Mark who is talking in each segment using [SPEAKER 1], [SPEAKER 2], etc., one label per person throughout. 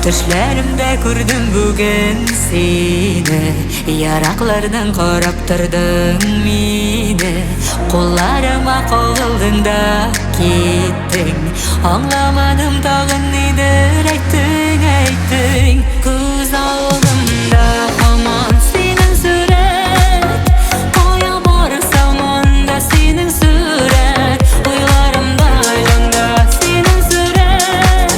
[SPEAKER 1] Төшләремдә күрдем бүген сине, Ераклардан карап тордың мине. Кулларыма кагылдың да киттең. Аңламадым тагын нидер әйттең, әйттең. Күз алдымда һаман синең сурәт, Кая барсам анда синең сурәт. Уйларымда, җанда синең сурәт,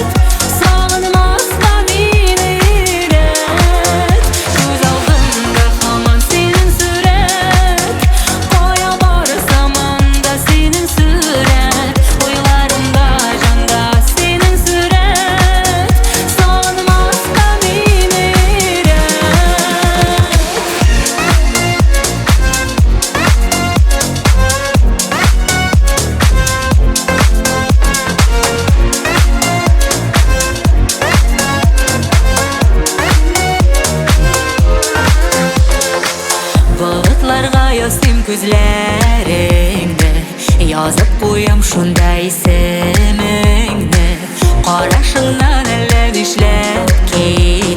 [SPEAKER 1] Сагынмаска мине өйрәт. Күз алдымда һаман синең сурәт, Кая барсам анда синең сурәт. Уйларымда, җанда синең сурәт, Сагынмаска мине өйрәт. Болытларга ясыйм күзләреңне, Язып куям шунда исемеңне. Карашыңнан әллә нишләп киттең.